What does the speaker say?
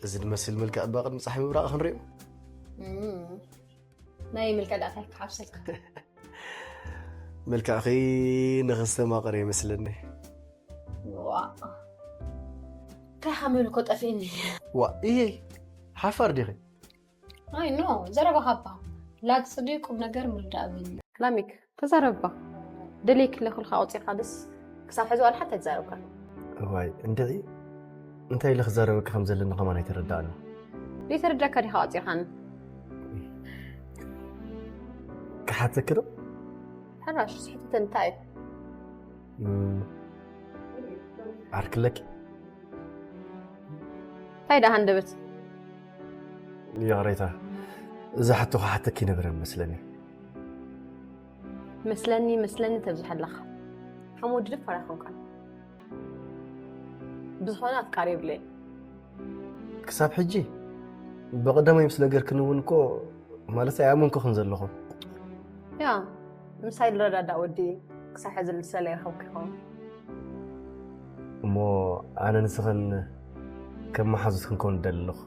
እዚ ዝመስል ምልክዕ እባ ቅድሚ ፀሓይ ምብራቕ ክንሪኦ። ናይ ምልክዕ ዳእታይ ክሓብሰልካ። ምልክዕኺ ንክስተማቕር ይመስለኒ። ዋ እንታይ ሓመሉ እኮ ጠፊእኒ። ዋ እየይ ሓፋር ዲኺ? ኣይ ኖ ዘረባ ሃባ ላግፂ ድዩ ቁም ነገር ምርዳእ ብኒ። ላሚክ ተዛረባ ደልየኪ ኣለኹልካ ኣውፂኻ ደስ ክሳብ ሕዚ ዋላ ሓንቲ ኣይተዛረብካ። እዋይ እንድዒ እንታይ ኢለ ክዛረበኪ ከም ዘለኒ ከማን ኣይተረዳእኒ። ዘይተረዳካ ዲኻ ኣውፂኻኒ? ክሓተኪ ዶ? ሕራሽ ስሕተተ እንታይ እዩ? ዓርክለኪ እንታይ ደኣ ሃንደበት? ይቕሬታ እዛ ሕቶ ክሓተኪ ይነበረ መስለኒ። መስለኒ መስለኒ ተብዝሐ ኣለኻ። ከም ወዲ ደፋር ኣይኮንካን። ብዝኾነ ኣፍቃሪ የብለይ። ክሳብ ሕጂ ብቐዳማይ ምስ ነገርክኒ እውን እኮ ማለት ኣይኣመንኩኽን ዘለኹ። ያ ምሳይ ዝረዳዳእ ወዲ ክሳብ ሕዚ ልሰለ ይረኸብኩ ይኸውን። እሞ ኣነ ንስኽን ከም መሓዙት ክንከውን እደሊ ኣለኹ።